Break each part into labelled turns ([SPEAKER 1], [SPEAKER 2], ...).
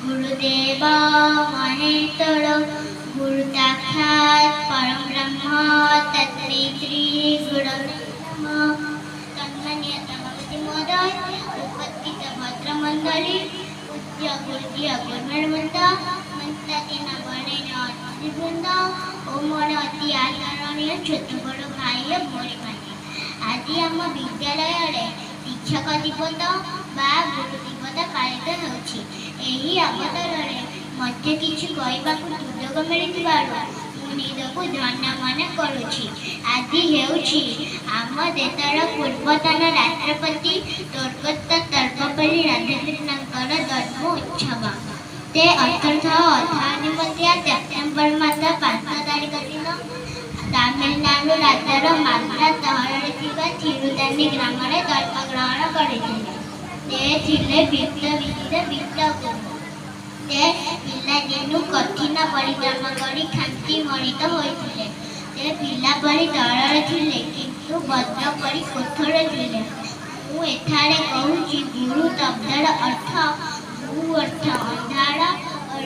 [SPEAKER 1] ଗୁରୁଦେବ ମହେଶ୍ୱର, ଗୁରୁ ସାକ୍ଷାତ ପରମ ବ୍ରହ୍ମ, ତସ୍ମୈ ଶ୍ରୀ ଗୁରବେ ନମଃ। ସମ୍ମାନୀୟ ସଭାପତି ମହୋଦୟ, ଉପସ୍ଥିତ ଭଦ୍ରମଣ୍ଡଳୀ, ପୂଜ୍ୟ ଗୁରୁଜୀ ଓ ଗୁରୁମାବୃନ୍ଦ, ମଞ୍ଚାସୀନ ବରେଣ୍ୟ ଅତିଥିବୃନ୍ଦ ଓ ମୋର ଅତି ଆଦରଣୀୟ ଛୋଟ ବଡ଼ ଭାଇ ଓ ଭଉଣୀମାନେ, ଆଜି ଆମ ବିଦ୍ୟାଳୟରେ ଶିକ୍ଷକ ଦିବସ ବା ଗୁରୁ ଦିବସ ପାଳିତ ହେଉଛି। ଏହି ଅବସରରେ ମୋତେ କିଛି କହିବାକୁ ସୁଯୋଗ ମିଳିଥିବାରୁ ମୁଁ ନିଜକୁ ଧନ୍ୟ ମନେ କରୁଛି। ଆଜି ହେଉଛି ଆମ ଦେଶର ପୂର୍ବତନ ରାଷ୍ଟ୍ରପତି ସ୍ୱର୍ଗତ ସର୍ବପଲ୍ଲୀ ରାଧାକୃଷ୍ଣଙ୍କର ଜନ୍ମ ଉତ୍ସବ। ସେ 1858 ମସିହା ସେପ୍ଟେମ୍ବର ମାସ 5 ତାରିଖ ଦିନ ତାମିଲନାଡୁ ରାଜ୍ୟର ମାଦ୍ରାସ ସହରରେ ଥିବା ଥିରୁତାନି ଗ୍ରାମରେ ଜନ୍ମଗ୍ରହଣ କରିଥିଲେ। ସେ ଥିଲେ ବିଶ୍ୱବିଦିତ ବିଶ୍ୱଗୁରୁ। ସେ ପିଲାଦିନୁ କଠିନ ପରିଶ୍ରମ କରି ଖାଣ୍ଟି ମଣିଷ ହୋଇଥିଲେ। ସେ ପିଲା ପରି ସରଳ ଥିଲେ, କିନ୍ତୁ ବଜ୍ର ପରି କଠୋର ଥିଲେ। ମୁଁ ଏଠାରେ କହୁଛି, ଗୁରୁ ଶବ୍ଦର ଅର୍ଥ, ଗୁ ଅର୍ଥ ଅନ୍ଧାର,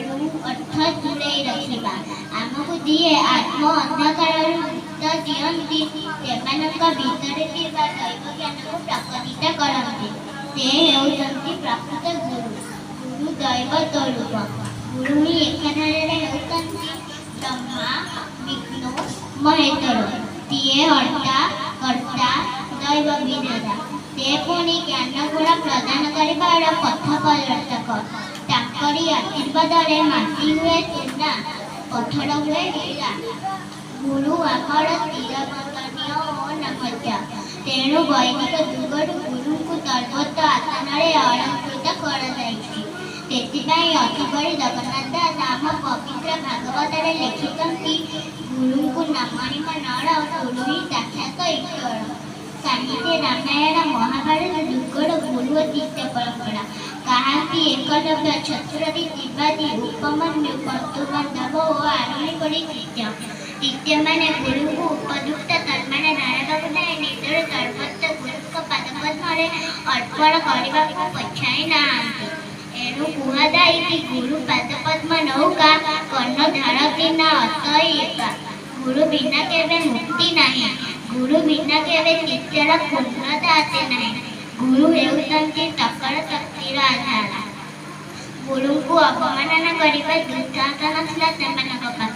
[SPEAKER 1] ରୁ ଅର୍ଥ ଦୂରେଇ ରଖିବା। ଆମକୁ ଯିଏ ଆତ୍ମ ଅନ୍ଧକାରରୁ ମୁକ୍ତ ଦିଅନ୍ତି, ସେମାନଙ୍କ ଭିତରେ ଥିବା ଦୈବ ଜ୍ଞାନକୁ ପ୍ରକଟିତ କରନ୍ତି, ସେ ହେଉଛନ୍ତି ପ୍ରକୃତ ଗୁରୁ। ଗୁରୁ ଦୈବ ସ୍ୱରୂପ। ଗୁରୁ ହିଁ ଏକାଧାରରେ ହେଉଛନ୍ତି ବ୍ରହ୍ମା, ବିଷ୍ଣୁ, ମହେଶ୍ୱର। ସିଏ ହର୍ତ୍ତା, କର୍ତ୍ତା, ଦୈବ ବିଧାତା। ସେ ପୁଣି ଜ୍ଞାନ ଗୁଣ ପ୍ରଦାନ କରିବାର ପଥ ପ୍ରଦର୍ଶକ। ତାଙ୍କରି ଆଶୀର୍ବାଦରେ ମାଟି ହୁଏ ସୁନା, ପଥର ହୁଏ ହୀରା। ଗୁରୁ ଆମର ଚିରବନ୍ଦନୀୟ ଓ ନମସ୍ୟ। ତେଣୁ ବୈଦିକ ଯୁଗରୁ ଗୁରୁଙ୍କୁ ସର୍ବୋଚ୍ଚ ଆସନରେ ଅଳଙ୍କୃତ କରାଯାଇଛି। ସେଥିପାଇଁ ଅତିବଡ଼ି ଜଗନ୍ନାଥ ଦାସ ଆମ ପବିତ୍ର ଭାଗବତରେ ଲେଖିଛନ୍ତି, ଗୁରୁଙ୍କୁ ନ ମଣିବ ନର, ଗୁରୁ ହିଁ ସାକ୍ଷାତ ଈଶ୍ୱର। ସାହିତ୍ୟ, ରାମାୟଣ, ମହାଭାରତ ଯୁଗର ଗୁରୁ ଓ ଶିଷ୍ୟ ପରମ୍ପରା। କାହାନ୍ତି ଏକଲବ୍ୟ, ଛତ୍ରପତି ଶିବାଜୀ, ଉପମନ୍ୟୁ, ପଞ୍ଚୁପାଣ୍ଡବ ଓ ଆରୁଣି ପରି ଶିଷ୍ୟ। ଶିଷ୍ୟମାନେ ଗୁରୁଙ୍କୁ ଉପଯୁକ୍ତ ସମ୍ମାନ ଜଣାଇବାକୁ ଯାଇ ନିଜର ସର୍ବୋଚ୍ଚ ଗୁରୁଙ୍କ ପାଦପଦ୍ମରେ ଅର୍ପଣ କରିବାକୁ ପଛାଇ ନାହାନ୍ତି। ଏଣୁ କୁହାଯାଇଛି, ଗୁରୁ ପାଦପଦ୍ମ ନୌକା କର୍ଣ୍ଣ ଧାରନ୍ତି ନା ଅସଇ ଏକା। ଗୁରୁ ବିନା କେବେ ମୁକ୍ତି ନାହିଁ। ଗୁରୁ ବିନା କେବେ ଶିଷ୍ୟର ପୂର୍ଣ୍ଣତା ଆସେ ନାହିଁ। ଗୁରୁ ହେଉଛନ୍ତି ସକଳ ଶକ୍ତିର ଆଧାର। ଗୁରୁଙ୍କୁ ଅବମାନନା କରିବା ଦୁଃସାହସ ନଥିଲା ସେମାନଙ୍କ ପାଖରେ।